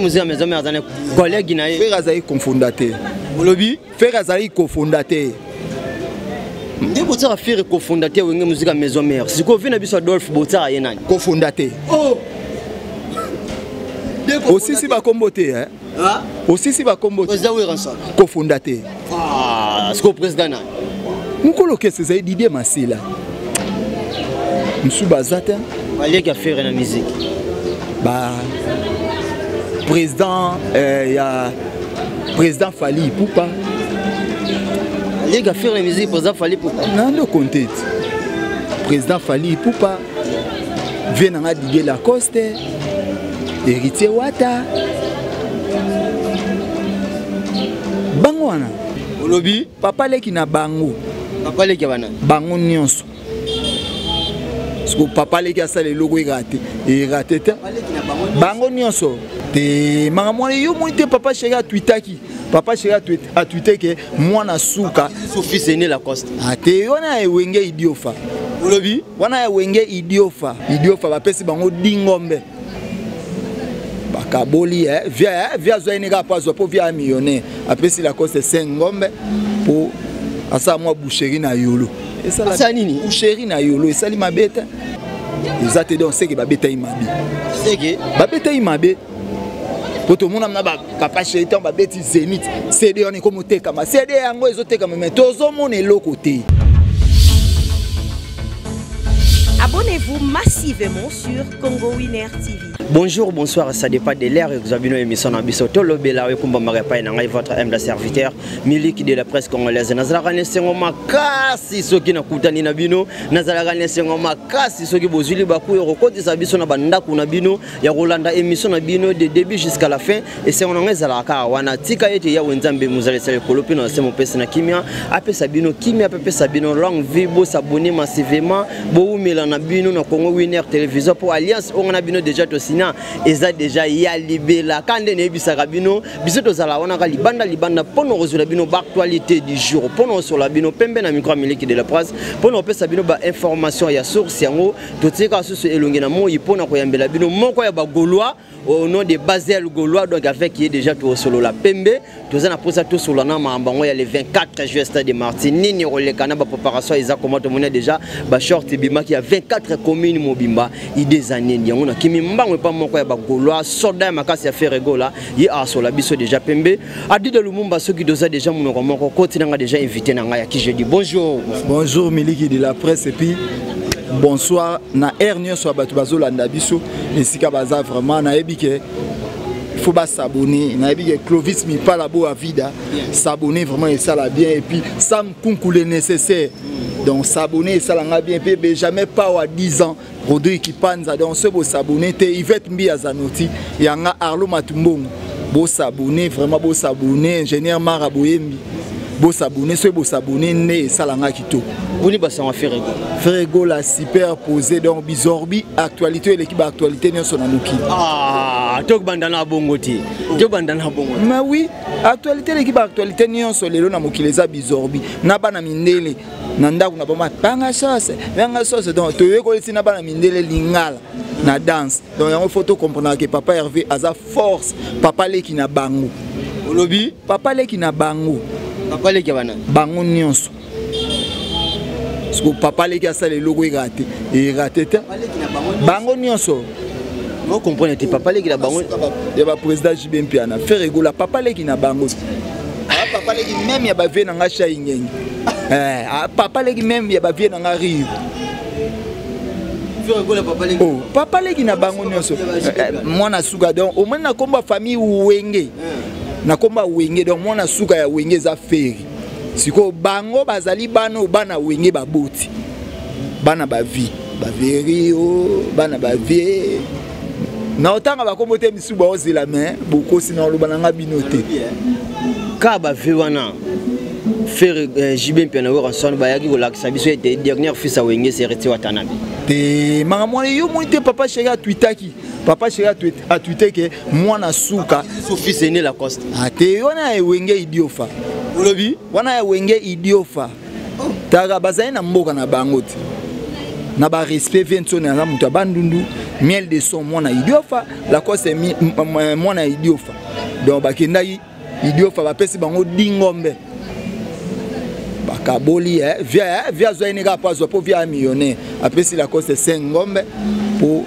Musica Maison Mère aza na collègue na ye. Ferre azali cofondateur. Olobi? Ferre azali cofondateur. Nde botiaka Ferre cofondateur Wenge Musica Maison Mère. Sikoyo vie na biso Adolphe botiaka ye nani? Cofondateur. Oh. Osisi bakombo te hein? Ah? Osisi bakombo te. Président Werrason. Cofondateur. Ah, sikoyo président nani? Mokolo kese ezali Didier Masela. Mosusu baza te. Baleki ya Ferre na musique. Ba président ya président Fally Ipupa. Baleki ya Ferre na musique président Fally Ipupa. Nando compte. Président Fally Ipupa. Vie nanga Didier Lacoste. Héritier Wata. Bango wana. Olobi papa leki na bango. Papa leki ya bana. Bango nyonso. Siko papa leki asala eloko erate. Erate te. Bango nyonso. Te makambo wana yo moni te papa chéri atwitaki. Papa chéri atwite ke mwana suka. Son fils aîné Lacoste. Ah te wana ya Wenge idiofa. Olobi wana ya Wenge idiofa. Idiofa bapesi bango dingombe. Bakaboli eh via via azwa ye kaka po azwa po via millionnaire. Apesi Lacoste 5 ngombe po asala mwa boucherie na yolo. Esala nini? Boucherie na yolo esali mabe te. Eza te donc seke babeta ye mabe. Seke babeta ye mabe. Po tomona na ba papa chéri ntango babeti Zénith, CD wana ekomotekama. CD yango ezotekama mais tozomona eloko te. Abonnez-vous massivement sur Congo Winner TV. Bonjour, bonsoir, ça dépend de l'heure que vous avez une émission dans biso tolobela oyo kumba maka epai na ngai votre humble serviteur Miliki de la presse congolaise. Nazalaka na esengo makasi soki nakutani na bino, nazalaka na esengo makasi soki bozwi libaku ya kokotisa biso na bandako na bino ya kolanda émission na bino de début jusqu'à la fin. Esengo na ngai ezalaka kaka wana. Tika ete Yawe Nzambe mozalisa likolo mpe na se mopesi na kimia, apesa bino kimia mpe apesa bino longue vie. Bosabonner massivement, bowumela na bino na Congo Winner Télévision po alliance oyo na bino déjà tosina eza déjà ya libela. Ka nde nayebisaka bino, biso tozala wana ka libanda libanda mpo na kozwela bino ba actualité du jour, mpo na kosola bino pembe na micro ya Miliki de la presse, mpo na kopesa bino ba information ya source yango. Totika susu elongi na moi mpo na koyambela bino moko ya ba Gaulois au nom de Basel Gaulois, donc avec qui déjà tosolola pembe. Toza na posa tosolola na makambo yango ya le 24 juillet stade de Martyrs. Nini koleka na ba préparation eza comment? Tomoni déjà ba short ebimaki ya 24 communes mobimba idée za nini yango na kimi mbango epa moko ya ba Gaulois soldat ya makasi ya Ferre Gola ye asola biso déjà pembe. Adida Lumumba soki doza déjà monoko moko koti nanga déjà invité nanga ya qui je dis bonjour. Bonjour Miliki de la presse et puis bonsoir na air nyonso ya bato bazolanda biso esika baza vraiment nayebi ke il faut ba s'abonner. Nayebi ke Clovis Mipala bo avida s'abonner vraiment et ça la bien et puis Sam Kunku le nécessaire. Donc s'abonner et ça la bien et puis Benjamin Pawa 10 ans Rodrigue Kipanza donc ce bo s'abonner te Yvette Mbia Zanoti yanga Arlo Matumbongo bo s'abonner vraiment bo s'abonner ingénieur Mara Boyembi bo s'abonner ce bo s'abonner né et ça la nga kito. Boni ba sanga Ferre Gola. Ferre Gola super posé donc bizorbi actualité l'équipe actualité nyonso na mokili. Ah, to banda na bongo te. To banda na bongo. Mais oui, actualité l'équipe actualité nyonso lelo na mokili eza bizorbi na bana mindele na ndako na bama panga sauce, panga sauce donc to yekoli na bana mindele lingala na danse. Donc yango faut to comprendre que papa Hervé aza force, papa leki na bango. Olobi papa leki na bango. Papa leki ya bana. Bango nyonso. Siko papa leki asala eloko erate, erate te. Bango nyonso. Vous comprenez te papa leki na bango. Ya ba président JB Mpiana, Ferre Gola papa leki na bango. Ah papa leki même ya ba vie na nga Shai Ngenge. Eh, ah, papa leki même ya ba vie na nga Rio. Ferre Gola papa leki. Oh, papa leki na bango nyonso. Mwana suka donc au moins na komba famille Wenge. Na komba Wenge donc mwana suka ya Wenge za Ferre. Siko bango bazali bana oyo bana Wenge baboti. Bana ba vie, ba veri o, bana ba vie. Na otanga ba kombo te misu ba ozela mais bokosi na oloba na nga bino te. Ka ba vie wana Ferre JB Mpiana Werrason bayaki kolakisa biso ete dernier fils ya Wenge c'est Héritier Watanabe. Te makambo wana yo moni te papa chéri atwitaki. Papa chéri atwite ke mwana suka. Son fils aîné Lacoste. Ah te wana ya Wenge idiofa. Olobi wana ya Wenge idiofa. Taka bazali na mboka na bango te. Na ba respect vie ntsone aza moto ya bandundu, Miel de son mwana Idiofa, Lacoste mwana Idiofa. Donc bakendaki Idiofa, bapesi bango dingombe, bakaboli eh, via eh, via azwa ye kaka po azwa, po via ya millionnaire, apesi Lacoste 5 ngombe po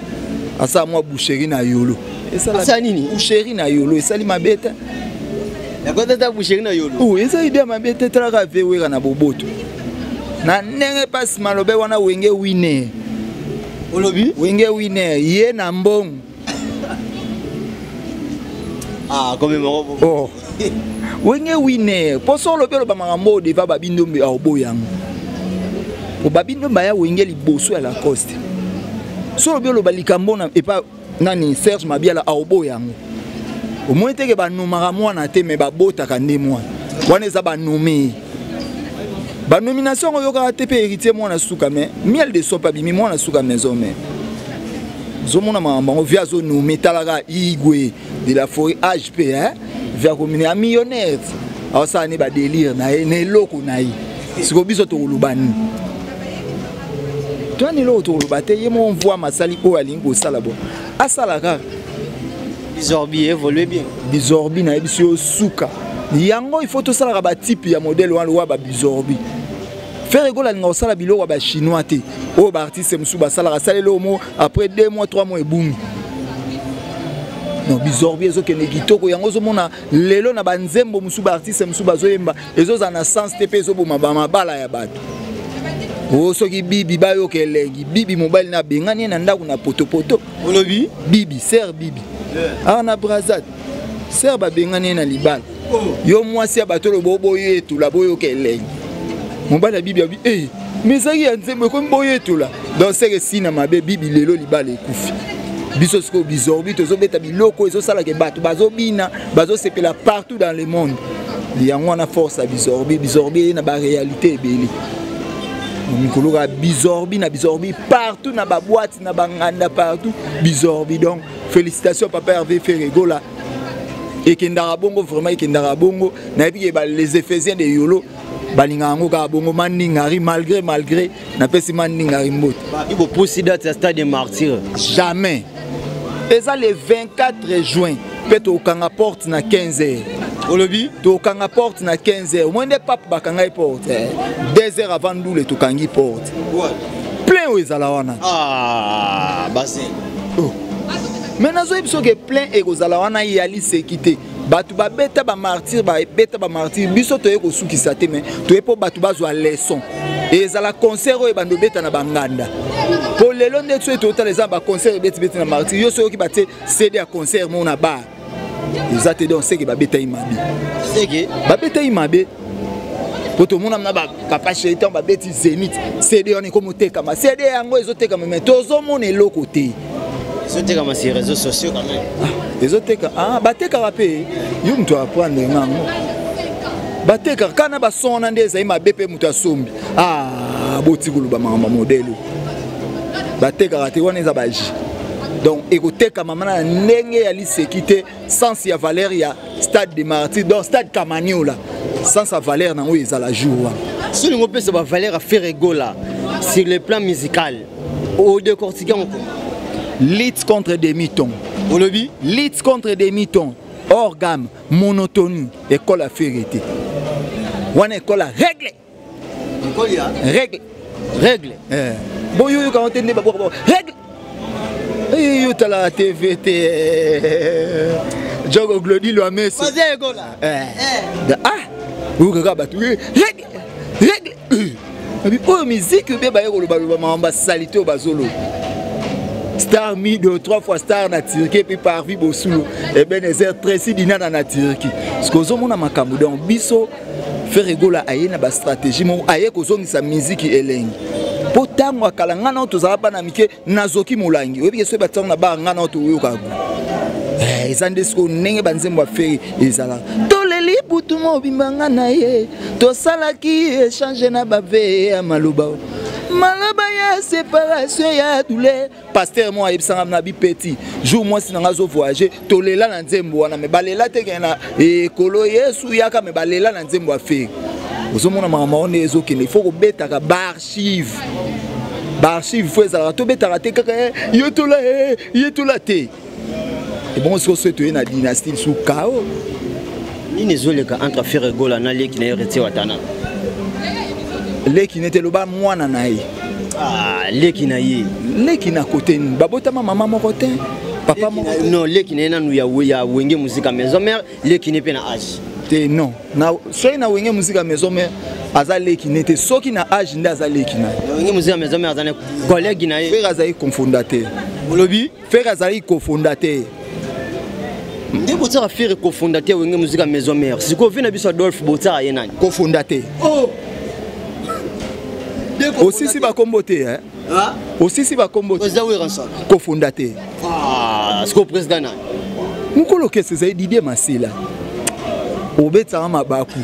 asala mwa boucherie na Yolo. Esala nini? Boucherie na Yolo esali mabe te. Lacoste ata boucherie na Yolo? Oh, eza idée mabe te. Talaka veweka na boboto na ndenge mpasi malobe wana. Wenge Winner. Olobi? Wenge Winner ye na mbongo. Ah, comme moko. Oh. Wenge Winner, mpo so olobi, oloba makambo oyo deva Babi Ndombe aoboya yango, po Babi Ndombe aya Wenge liboso ya Lacoste. So olobi, oloba likambo na epa nani, Serge Mabiala aoboya yango. Omoni teke banomaka mwana te, me babotaka nde mwana wana. Eza banome, banomination yango oyokaka te. Mpe Héritier mwana suka, mais Miel de Son mpe abimi mwana suka maison. Mais ozomona makambo yango, vi azonome, talaka Igwe de la Forêt, age mpe vi akomine ya millionnaire, aosala ne badélire na ye na eloko na ye. Sikoyo biso tokoloba nini? Toyani eloko tokoloba te. Ye moko mvwa masali oyo alingi kosala, bo asala kaka. Bizorbi évolue bien. Bizorbi, nayebi si yo suka yango. Il faut tosalaka batype ya modèle wana lokola babizorbi. Ferre Gola alinga kosala biloko ya bachinois te oyo baartiste mosusu basalaka, asala eloko mo après 2 mois, 3 mois ebungi. Non, bizorbi ezokende kitoko. Yango ozomona lelo na banzembo mosusu, baartiste mosusu bazoyemba, ezozala na sens te, mpe ezoboma bamabala ya bato. O soki bibi bayoka elengi, bibi mobali na abengani ye na ndako na potopoto. Olobi? Bibi ser, bibi awa na Brazat, ser babengani ye na libala. Yo mwasi ya bato oyo boyetula, boyoka elengi, mobali ya bibi abi e mais ezalaki ya nzembo, ekomi boyetula. Donc seke esina mabe. Bibi lelo libala ekufi. Biso sikoyo bizorbi tozobeta biloko ezosalaka bato bazobina, bazosepela partout dans le monde. Yango wana force ya bizorbi. Bizorbi eye na baréalité ebele mikolo kaka. Bizorbi na bizorbi partout, na baboite, na banganda, partout bizorbi. Donc félicitations papa Hervé Ferre Gola. Ekendaka bongo, vraiment ekendaka bongo. Nayebi ke les Éphésiens de Yolo balingaka yango kaka bongo. Mandingari, malgré napesi Mandingari mbote. Bopusi date ya stade de Martyr? Jamais. Eza le 24 juin, mpe tokanga porte na 15 heures. Olobi? Tokanga porte na 15 heures. Omoi nde pape bakanga ye porte 2 heures avant ndule. Tokangi porte plein oyo ezala wana. Ah, basi. Oh. Mais nazoyebi soki plein ekozala wana, yali seki te. Bato babeta bamartyr, babeta bamartyr. Biso toye kosukisa te, mais toye mpo bato bazwa leçon. Ezala concert oyo ebanda obeta na banganda, mpo lelo nde soki totala, eza na baconcert ebetibeti na Martyr. Yo soki oyoki batie CD ya concert moko na bar, eza te. Donc seke babeta ye mabe. Seke babeta ye mabe, po tomona na bapapa chéri, ntango babeti Zénith, CD wana ekomotekama. CD yango ezotekama, mais tozomona eloko te. Ezotekama sur réseaux sociaux quand même. Ah, ezoteka. Ah, batekaka mpe. Yo moto apprendre ngango, batekaka kaka na bason wana nde ezali mabe, mpe moto asombi. Ah, boti koloba makambo modele. Batekaka te, wana eza baji. Donc ekotekama mana na ndenge ya liseki te. Sens ya valeur ya stade de Martyr, donc stade Kamaniola, sens ya valeur nango ezala jour wana. Soki olingi opesa bavaleur ya Ferre Gola sur le plan musical, odécortique yango? Lit contre demi-ton. Olobi? Lit contre demi-ton, hors gamme, monotonie. École ya Ferre te wana, école ya règle. École ya règle. Règle. Eh. Boyoyoka yango te nde babwaka règle. Yo tala TV te, jogo Glodi Lwameso. Ah, oyo kaka bato règle, règle. Abi oyo miziki obe baye kolobaloba makambo basali te, oyo bazoloba star mido trois fois star na Turquie, puis parvi bosulo Ebenezer Tracy Dinana na Turquie. Parce que ozomona makambo. Donc biso, Ferre Gola aye na bastratégie moko, aye kozongisa miziki elengi, mpo ntango akala, ngai nao tozala bana mike, nazoki molangi, oyebi ke soki batiango na bar, ngai nao toyoka gu. Eza nde sikoyo ndenge banzembo ya Ferre ezalaka. Toleli butu mobimba, nga na ye tosalaki échange na bave ya maloba, maloba ya séparation, ya douleur. Pasteur mo ayebisanga na bipeti jour mwasi na nga azovoyage, tolela na nzembo wana, me balela te kende na ekolo Yesu yaka, me balela na nzembo ya Ferre. Ozomona makambo wana nde ezokende. Il faut kobetaka baarchive. Baarchive fo ezalaka, tobetaka te kaka eh, ye tola eh, ye tola te. Ebongo sikoyo soki toye na dynastie lisusu kao. Nini ezoleka entre Ferre Gola na leki na ye Héritier Watanabe? Leki nete loba mwana na ye. Ah, leki na ye. Leki na kote nini? Babotama mama moko te, papa moko te. Non, leki na ye nanu ya Wenge Musica Maison Mère, leki ne mpe na age. Te, non. Na soki na Wenge Musica Maison Mère aza leki ne te, soki na age nde aza leki na ye. Na Wenge Musica Maison Mère aza na collègue na ye. Ferre azali cofondateur. Olobi? Ferre azali cofondateur. Nde botiaka Ferre cofondateur Wenge Musica Maison Mère. Sikoyo vi na biso Adolphe botiaka ye nani? Cofondateur. Oh! Osisi bakombo te, eh? Ah? Osisi bakombo te. Président Werrason. Cofondateur. Ah, sikoyo président nani? Mokolo kese ezali Didier Masela. Obetaka mabaku.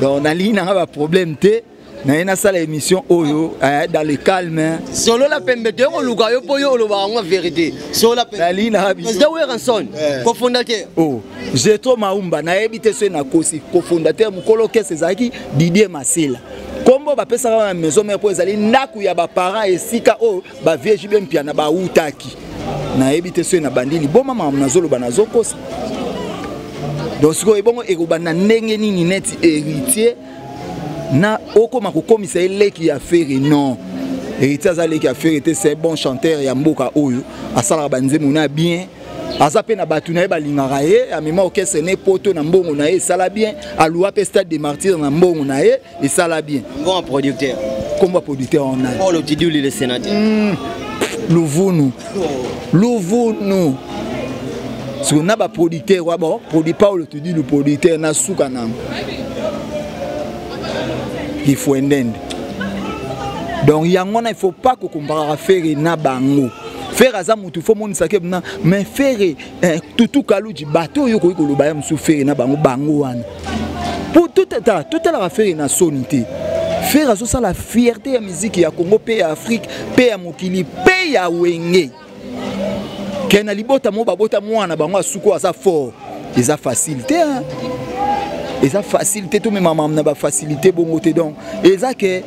Donc nalingi nanga ba problème te. Naye nasala émission oyo eh, dans le calme. Solola pembe te, koluka yo mpo yo olobaka yango vérité. Solola pembe. Nalingi nanga Président Werrason, cofondateur. Oh, Jetro Maumba, nayebi te soki nakosi. Cofondateur mokolo kese ezalaki Didier Masela. Kombo bapesaka na maison mère mpo ezali ndako ya baparent, esika oyo bavie JB Mpiana bautaki. Nayebi te soki nabandi liboma makambo nazoloba nazokosa. Donc sikoyo ebongo ekobanda ndenge nini neti Héritier na okoma kokomisa ye leki ya Ferre? Non, Héritier aza leki ya Ferre te. C'est bon chanteur ya mboka oyo, asalaka banzembo na bien, aza mpe na bato na ye balingaka ye. Amema orchestre ne poto na mbongo na ye, esala bien. Aluwa mpe Stade de Martyr na mbongo na ye, esala bien. Mbongo producteur. Kombo ya producteur wana? Paul Tiduli le sénateur. Luvunu, luvunu. Siko na baproducteur wa bon produit Paul Tudilu producteur na suka nango ifuendende. Donc yango wana, il faut pas kokomparaka Ferre na bango. Ferre aza motu fo monisaka na mais Ferre eh, Tutu Kaluji, bato oyo okoki koloba ya mosusu Ferre na bango, bango wana po totalaka Ferre na soni te. Ferre azosala fierté ya miziki ya Congo mpe ya Afrique mpe ya mokili mpe ya Wenge. Ke na libota mo babota mwana bango asuku aza fort, eza facile te, hein? Eza facile te, tomemama na bafacilité bongo te. Donc eza ke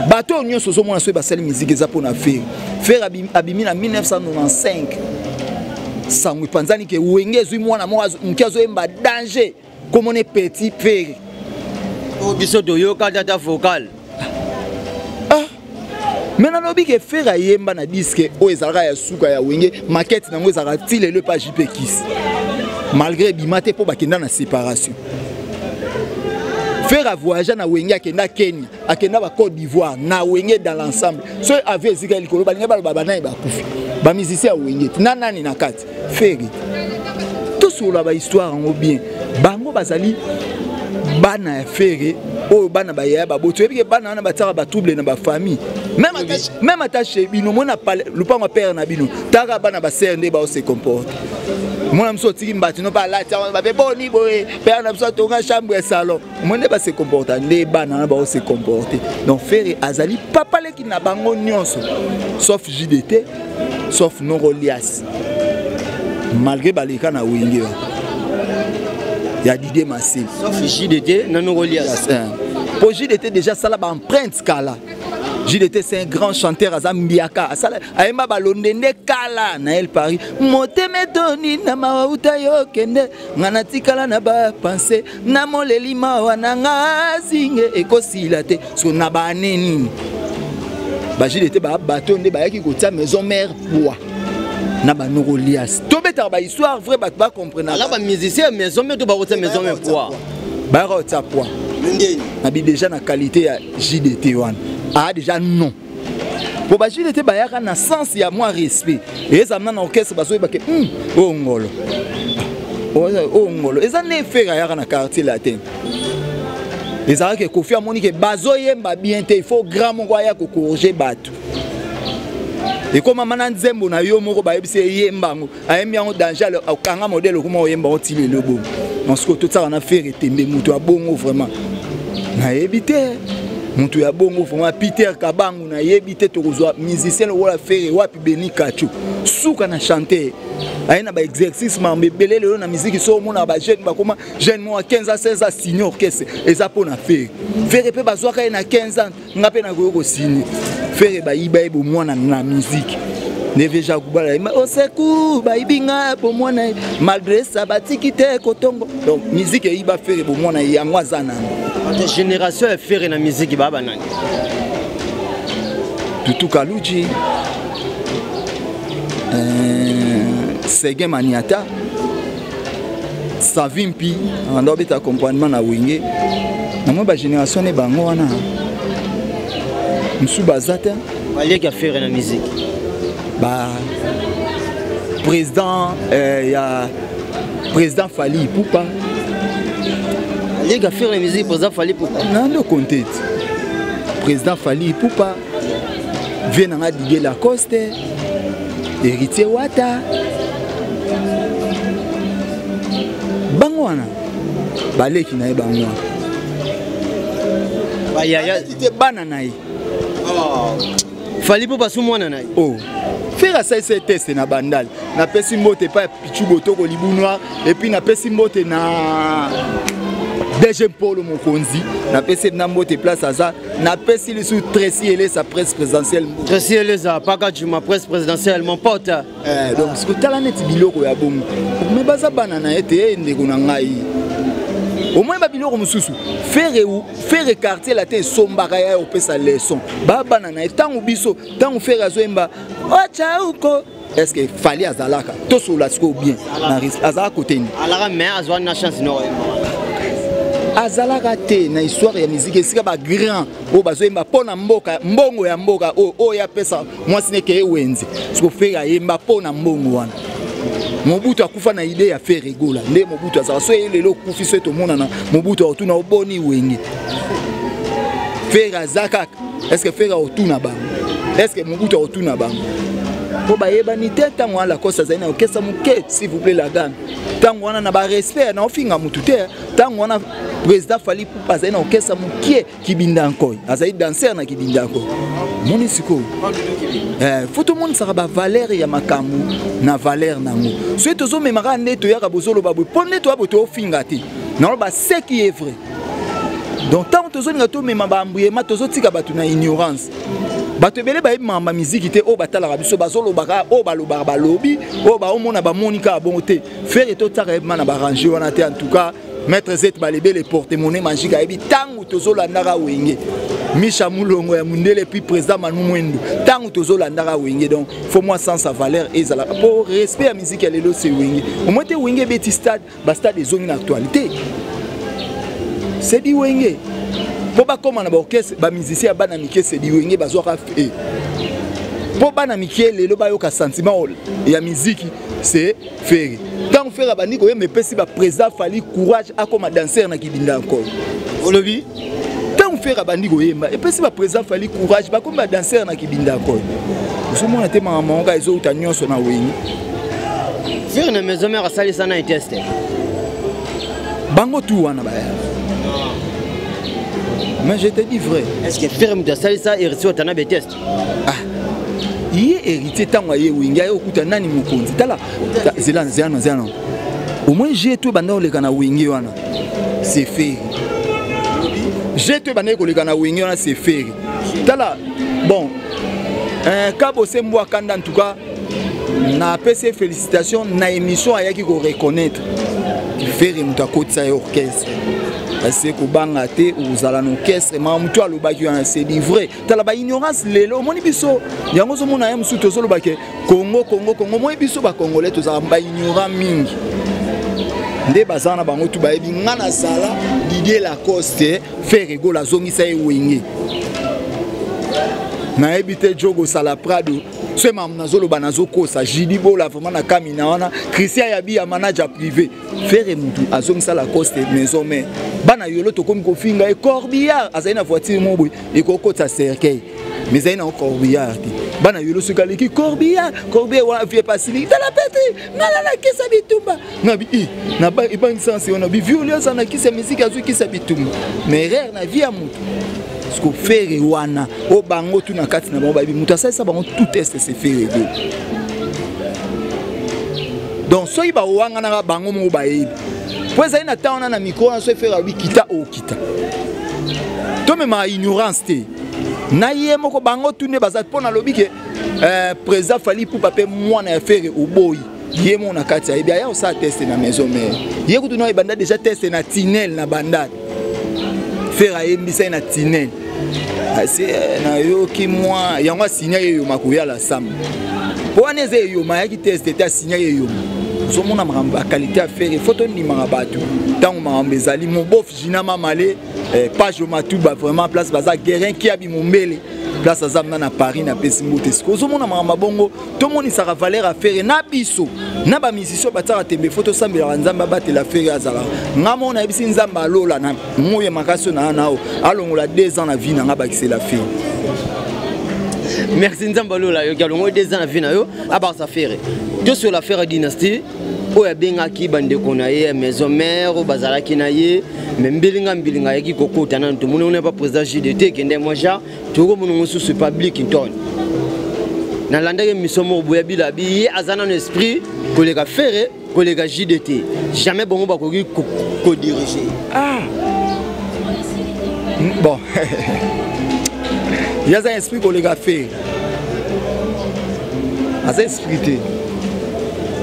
bato oyo nyonso ozomona soki basali miziki eza mpona Ferre. Ferre abimi na 1995, sango epanzani ke Wenge ezwi mwana moko moke azoyemba danger, komona petit Ferre. Oyo biso toyoka tata vocal. Ah, me nalobi ke Ferre ayemba na disque oyo ezalaka ya suka ya Wenge, maquette nango ezalaka ti lelo epa JP Kis, malgré ebima te mpo bakenda na séparation. Ferre avoyagea na Wenge, akenda Kenya, akenda ba Côte d'Ivoire na Wenge dans l'ensemble. Soki avie ezika likolo, balingi baloba banani bakufi, bamusicien ya Wenge te na nani na kati. Ferre, tosolola bahistoire yango bien. Bango bazali bana ya Ferre oyo bana bayaya baboti. Oyebi ke bana wana batiaka batrouble na bafamille, même ata chez bino. Mona lupango ya père na bino, taka bana basere nde baose comporte. Mona mosu otiki mbati no mpe alati yango, bape boni boye, père na biso atonga chambre ya salon. Mo nde base comporta, nde bana wana baose comporte. Donc Ferre azali papa leki na bango nyonso, sauf JDT, sauf Norolias, malgré baleka na Wenge ya Didier Massil. Sauf JDT na Norolias. Po JDT déjà asala baempreinte kala. JDT, c'est un grand chanteur, aza mbiaka, asala ayemba balondende kala na El Paris. Motema etoni na mawa uta yo kende, nga natikala na bapense na moleli, mawa na nga zinge ekosila te. So na baane nini ba JDT ba bato nde bayaki kotia Maison Mère poids na banorolias. Tobetaka bahistoire vrai, bato bacomprenaka. Ala bamusicien Maison Mère to bakotia Maison Mère poids? Bayaka kotia poids ndeni. Nabi déjà na qualité ya JDT wana aa déjà non, po ba JDT bayaka na sens ya mwa respect ezala na orchestre, bazoyeba ke oyo ngolo, oyo ngolo. Eza nde Ferre ayaka na Quartier Latin, ezalaka Kofi amoni ke bazoyemba bien te, il faut grand moko aya kocorriger bato. Ekomama na nzembo na yo moko, bayebisi eyemba yango, ayembi yango danger, okanga modèle okoma oyemba yango ti lelo bongo. Donc sikoyo totiaka na Ferre tembe, moto ya bongo vraiment nayebi te. Moto ya bongo vraiment, Peter Kabangu, nayebi te. Tokozwa musicien lokola Ferre wapi? Beni Kacho, suka na chanteur. Aye na baexercice mambo ebele lelo na miziki. So omonaka bajeune bakoma jeune moko 15 ans, 16 ans, signe orchestre, eza mpo na Ferre. Ferre mpe bazwaka ye na 15 ans, nga mpe nakoki kosigne. Ferre bayiba ye bomwana na miziki. Nde Jacques Bala oseku bayibi nga bomwana, malgré ça batiki te kotongo. Donc musique eyiba Ferre bomwana, yango aza nano. Génération ya Ferre na musique baa banani? Tutu Kaluji, Seguin Maniata, Savimpi anda obeta accompagnement na Wenge. Namoi bagénération ne bango wana, mosusu baza te. Baleki ya Ferre na musique? Ba président ya président Fally Ipupa. Baleki ya Ferre na musique, président Fally Ipupa? Nando konte te, président Fally Ipupa, vie nanga Didier Lacoste, Héritier Wata, bango wana baleki na ye, bango wana. Bayaya? Te, bana na ye. Fally mpo basu mwana na ye. Oh, Ferre asalisi ye test na Bandal. Napesi mbote epai ya Pichu Botoko Libu Noir, et puis napesi mbote na DG Mpolo Mokonzi, napesi na mbote place aza. Napesi lisusu Tracy Elesa, presse présidentielle. Tracy Elesa Paka Juma, presse présidentielle, mon pote. Donc siko tala neti biloko ya bongo, me baza bana na ye te. Ndeko na ngai, omoi babiloko mosusu, Ferre, Ferre Quartier Latin esombaka ya opesa leçon. Babana na ye, ntango biso, ntango Ferre azoyemba ocha uko, est ce que Fally azalaka? Tosolola sikoyo bien, azalaka kote nini? Alaka, mais azwa na chance no. Azalaka te na histoire ya musique esika bagrand oyo bazoyemba mpo na mboka, mbongo ya mboka oyo oyo apesa mwasi neke ye wenze. Siko Ferre ayemba mpo na mbongo wana. Mobutu akufa na idée ya Ferre Gola. Nde Mobutu azala so ye lelo okufi, so tomonana, Mobutu akotuna oboni Wenge, Ferre aza kaka? Est ce que Ferre akotuna bango? Est ce que Mobutu akotuna bango? Mpo bayebani te. Ntango wana Lacoste azali na okesa moke, s'il vous plaît, la gamme. Ntango wana na barespect, na ofinga mutu te, ntango wana président Fally Ipupa azali na okesa mokie Kibinda Nkoi, azali danser na Kibinda Nkoi. Moni sikoyo, faut tomonisaka bavaleur ya makambo na valeur nango. Soki tozomemaka nde toyaka bozoloba boye, mpo nde toya boye, toofinga te, naloba ce qui est vrai. Donc ntango tozolinga tomema baambuyema, tozotika bato na ignorance. Bato ebele bayebi makambo ya miziki te. Oyo batalaka biso bazolobaka, oyo balobaka balobi, oyo baomona bamoni kaka bongo te. Ferre totiaka yebima na barange wana te. En tout cas, maître Zet Balebele, porte-monnaie magique, ayebi ntango tozolandaka Wenge, Misha Mulongo ya mundele, puis président Manu Mwendo, ntango tozolandaka Wenge. Donc faut moi sens sa valeur ezalaka po respect ya musique ya lelo, c'est Wenge. Omoi te Wenge ebeti stade, bastade ezongi na actualité, c'est di Wenge. Mpo bakóma na baorchestre, bamusicien ya bana mike, c'est di Wenge. Bazwaka mpo bana mike lelo bayoka sentiment ya miziki, c'est Ferre. Ntango Ferre abandi koyemba, epesi baprésident Fally courage, akóma danser na Kibinda encore. Olobi? Ntango Ferre abandi koyemba, epesi baprésident Fally courage, bakomi badanser na Kibinda encore. Ozomona te makambo yango kaka ezouta nyonso na Wenge. Ferre na Maison Mère asalisa na test? Bango tu wana baya, mais je te dis vrai. Est ce que Ferre moto asalisa Héritier Watanabe test? Ah, ye Héritier, ntango aye Wenge, aye okuta nani mokonzi? Tala, zela, zela, zela. Au moins je to ebanda koleka na Wenge wana, c'est Ferre. Je to ebandaki koleka na Wenge wana, c'est Ferre. Tala, bon, Kabose Mbwa Kanda, en tout cas napesi ye félicitation na émission. Ayaki koreconnaître Ferre moto akotisa ye orchestre, parce kobanga te ozala na orchestre. Maka motu alobaki wana, c'est du vrai. Tala baignorance lelo omoni biso yango, ozomona ye mosusu tozoloba ke Congo, Congo, Congo. Omoni biso bacongolais tozala baignorant mingi. Nde baza na bango tu bayebi nga nazala Didier Lacoste. Ferre Gola azongisa ye Wenge. Nayebi te Jogo Sala Prado so makambo nazoloba, nazokosa. Jidi Bola vraiment na kamina wana, Christian Yabi ya manager privé. Ferre mutu azongisa Lacoste Maison Mère. Bana yolo tokomi kofinga ye corbillard. Azali na voiture moko boye ekokotisa cercueil, mais ezali nango corbillard te. Bana yolo soki aleki corbillard, corbillard wana vie pasili. Tala peti ngala na kisa bitumba nabi i na ebangisansi wana bivioli aza na kisi ya misiki, azwi kisi ya bitumba, mais erreur na vie ya motu. Siko Ferre wana oyo bango tu na kati na bango bayebi moto asalisa bango tout test, c'est Ferre Gola. Donc soki bawanganaka bango moko bayebi mpo ezali na ntango wana na mikro wana, soki Ferre alobi kita, okita. Tomemaka ignorance te na ye moko, bango tu nde baza mpo nalobi ke président Fally Ipupa mpe mwana ya Ferre oboyi ye moko na kati ayebi aya kosala test na maison mère. Ye kutu na ebanda déjà test na tinel na bandal. Ferre ayembisa ye na tinel ase nayoki mwa yango asinya ye eyoma koyala samba mpo wana eza eyoma ayaki test te, asinya ye eyoma. Ozomona makambo ya qualité ya Ferre, faut tondimaka bato ntango makambo ezali. Mobof Gina Mamale, page Matuba, vraiment place baza Guerin Kiabi Mombele, place aza mna na Paris, napesi mbote. Sikoyo ozomona makambo bongo, tomonisaka valeur ya Ferre na biso na bamusicien batiaka tembe. Faut tosambelaka Nzambe abatela Ferre. Azalaka nga moko nayebisi Nzambe alola na moye makasi oyo naa nao alongola 2 ans na vie na nga, bakisela Ferre. Merci. Nzambe alola yoki alongo 2 ans na vie na yo, abakisa Ferre. Tosola Ferre dynastie oyo abengaki bandeko na ye ya maison mère oyo bazalaki na ye, me mbilinga mbilinga ayaki kokota nanu. Tomoni wana pa président JDT ekende mwa genre tokomona mosusu public Clinton. Nalandaki émission moko boya bilabi ye aza nano esprit koleka Ferre, koleka JDT, jamais bongo bakoki kodiriger. Ah bon, ye aza esprit koleka Ferre, aza esprit te.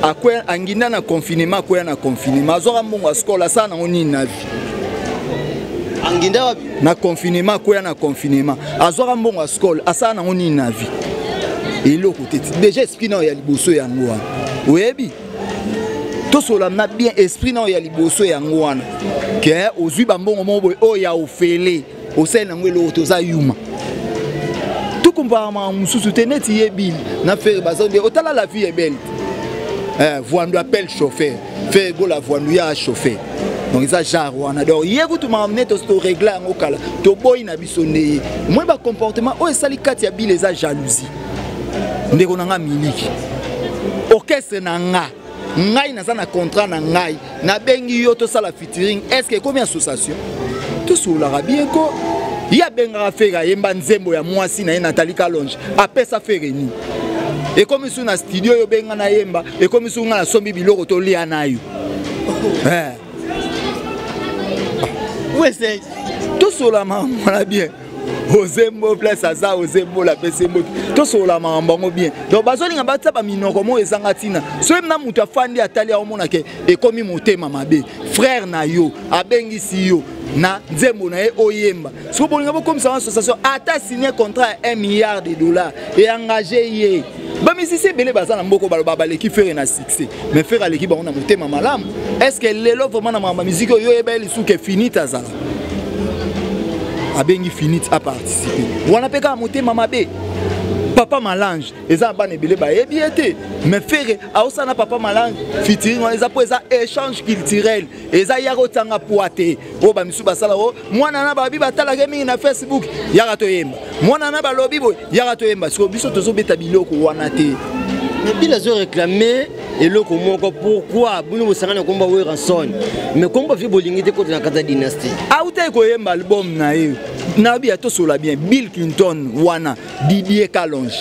Akweya anginda na confinement, akweya na confinement, azwaka mbongo ya skole, asala nango nini na vie? Anginda wapi? Na confinement, akweya na confinement, azwaka mbongo ya skole, asala nango nini na vie? Eloko te. Déjà esprit nao ya liboso yango wana oyebi, tosola na bien, esprit nao ya liboso yango wana ke ozwi bambongo moko boye oyo ya ofele, osali nango eloko te, oza yuma. Tokompara makambo mosusu te neti ye bili na Ferre baza nde otala la vie est belle te. Voando appelle chauffeur, Ferre Gola voando ya chauffeur, donc eza genre wana. Donc ye kutu makambo nde torégler yango kala, toboyi na biso nde ye moi bacomportement oyo esali kati ya bile eza jalousie. Ndeko na nga miliki orchestre na nga, ngai naza na contrat na ngai, nabengi yo tosala featuring, est ce que ekomi association? Tosololaka bien ko. Ye abengaka Ferre ayemba nzembo ya mwasi na ye Nathalie Kalonge, apesa Ferre nini? Ekomi su na studio oyo obenga nayemba, ekomi su nga nasombi biloko tolia na yo. Tosola makambo na bien. Ozembo place aza, ozembola apesi mbote, tosolola makambo yango bien. Donc bazolinga batia baminoko moko ezanga ntina. Soki na moto afandi atali, aomona ke ekomi motema mabe. Frère na yo abengisi yo na nzembo na ye oyemba, soki bolinga bokomisa association, ata signé contrat ya 1 milliard de dollars eengage ye. Bamisisi ebele baza na mboka baloba baleki Ferre na succès, mais Ferre aleki bango na motema malamu. Est ce que lelo vraiment na makambo ya musique oyo oyeba ye lisusu ke finite azala abengi finite aparticipe wana mpe kaka motema mabe? Papa Malange eza na bana ebele bayebi ye te, mais Ferre aosala na Papa Malange featuring wana eza mpo eza échange culturel, eza yaka otianga pwa te oyo bamisusu basala o mwana na babi batalaka mingi na Facebook, yaka toyemba mwana na balobi boye, yaka toyemba. Sikoyo biso tozobeta biloko wana te. Mais bino azoréclame eloko moko, pourquoi bino bosangani na komba Werrason, mais komba vi bolingi te kota na kati ya dynastie? Auta koyemba album na ye nayebi ya tosola bien. Bill Clinton wana Didier Kalonge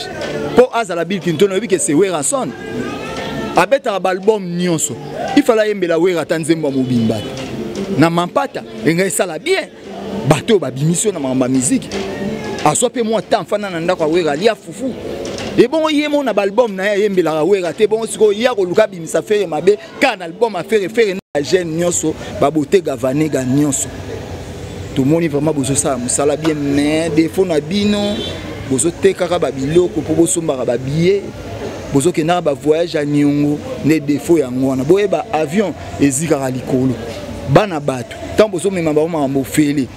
mpo azala Bill Clinton, oyebi ke se Werrason abetaka baalbum nyonso, ifala ayembela Wera ata nzembo ya mobimba na mampata engai esala bien. Bato oyo babimisi yo na makambo ya miziki, azwa mpe mwa temps fanda na ndako ya Wera, alia fufu ebongo ye mo na baalbum na ye ayembelaka Wera te. Bongo sikoyo ye akoluka abimisa Ferre mabe kaka na album ya Ferre. Ferre na jeune nyonso babotega vanega nyonso, tomoni vraiment bozosala mosala bien, mais défaut na bino bozotekaka babiloko mpo bosombaka babillet, bozokendaka bavoyage ya niongo nde défaut yango wana. Boyeba avion ezikaka likolo, bana bato ntango bozomema bango makambo ofele.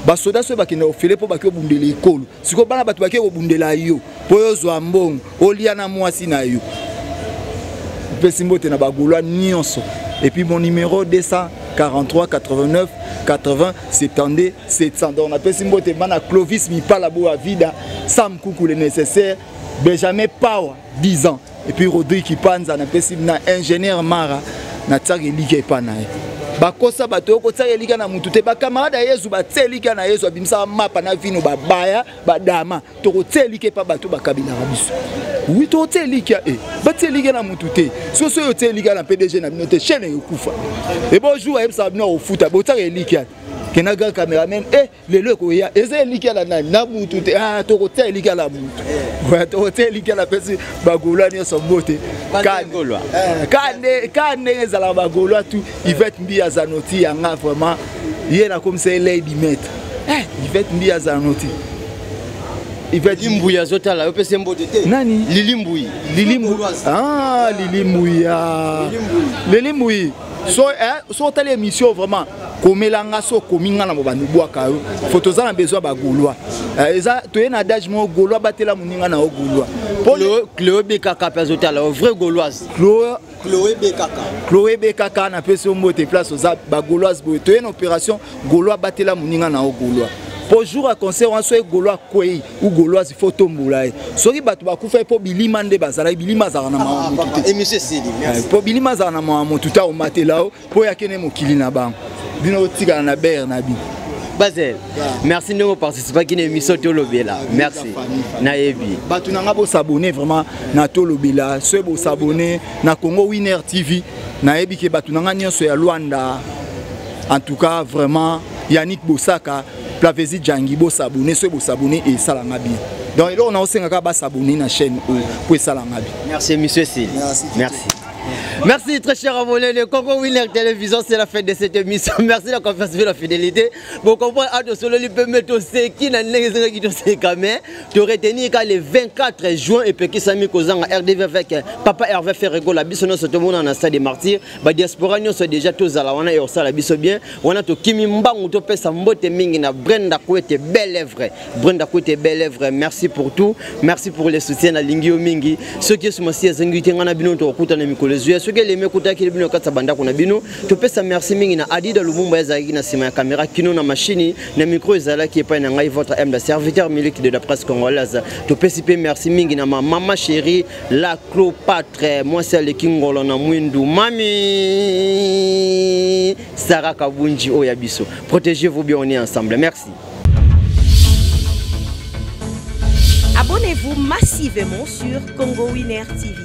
Basoda soki bakenda ofele mpo baki obundela ekolo, sikoyo bana bato baki kobundela yo mpo yo ozwa mbongo olia na mwasi na yo. Opesi mbote na bagaulois nyonso. Et puis mon numéro 243 89 80 72 700. Donc napesi mbote bana Clovis Mipala Boa Vida, Sam Kuku le nécessaire, Benjamin Power 10 ans, et puis Rodrigue Kipanza. Napesi na ingénieur Mara, natiaka elika epa na ye. Bakosa bato oyo kotiaka elika na mutu te. Bakamarade ya Yezu batia elika na Yezu, abimisaka mapa na vino, babaya badama. Tokotia elika epa bato bakabilaka biso. Oui, totia elikya e batia elikya na mutu te. Soki soki otia elikya na PDG na bino te, chaîne ekufa. E bonjour, ayebisaka bino akofuta, botiaka elikya kenda grand cameraman e lelo ekoya eza elikya na nani na mutu te. Ah, tokotia elikya na mutu, tokotia elikya na pesi bagaulois nyonso mbote ka ndenge ezalaka bagaulois tu. Yvette Mbi Azanoti yanga vraiment ye nakomisa ye lady maître. Yvette Mbi Azanoti. Yvette Mbuyi azotala yo, pese mbote te. Nani? Lili Mbuyi. Lili Mbuyi, ah, Lili Mbuyi, ah. Lili Mbuyi, so so otali émission vraiment komelanga, so okomi nga na bobandi bwaka yo. Fo toza na besoin bagaulois, eza toye na adage moko: gaulois batela moninga na yo gaulois. Chloé Bekaka mpe azotala yo, vrai gauloise. Chloé. Chloé Bekaka. Chloé Bekaka, napesi yo mbote place oza. Bagauloise boye toye na opération gaulois batela moninga na yo gaulois, po jour ya concert wana, soki gaulois akwei ou gauloise, faut tombola ye. Soki bato bakufa ye, mpo bilima nde bazalaki, bilima azalaka na mawa motu te. Émission esili, merci. Mpo bilima azalaka na mawa motu te, aomatela yo mpo oyakende mokili na bango, bino otikala na bere na bino. Basel, merci ndenge oparticipaki na émission Tolobela. Merci, nayebi. Bato na nga, bosabone vraiment na Tolobela. Soki bosabone na Congo Winner TV, nayebi ke bato na nga nyonso ya Lwanda, en tout cas vraiment Yannick Bosaka, Plavesi Djangi, bosabone. Soki bosabone, esalanga bien. Donc eloko na osengaka, basabone na chaîne oyo po esalanga bien. Merci, monsieur Sil. Merci. Merci. Merci, très cher abonné de Congo Winner Télévision, c'est la fin de cette émission. Merci de la confiance et la fidélité. Bon, comprendre, à solo peut mettre qui n'a qui mais tu retenir que le 24 juin et puis Sami Kozanga RDV avec papa Hervé Ferre Gola, biso nyonso tomona na stade des Martyrs, ba diaspora nyonso déjà tozala wana et osala biso bien. Wana to kimi mbangu, to pesa mbote mingi na Brenda Kwete belle œuvre. Brenda Kwete belle œuvre, merci pour tout. Merci pour le soutien na lingi yo mingi. Soki Yesu Masiya azangi te, nga na bino tokokutana mikolo ezuya. Soki elemi ekutaki bino kati ya bandako na bino. Topesa merci mingi na Adida Lumumba, ezalaki na nsima ya caméra kino na machine na micro, ezalaki epai na ngai, votre humble serviteur, Miliki de la presse congolaise. Topesi mpe merci mingi na ma mama chérie la Cléopâtre, mwasi aleki ngolo na mwindu, mami Sarah Kabunji oyo ya biso. Protégez-vous bien, on est ensemble. Merci. Abonnez-vous massivement sur Congo Winner TV.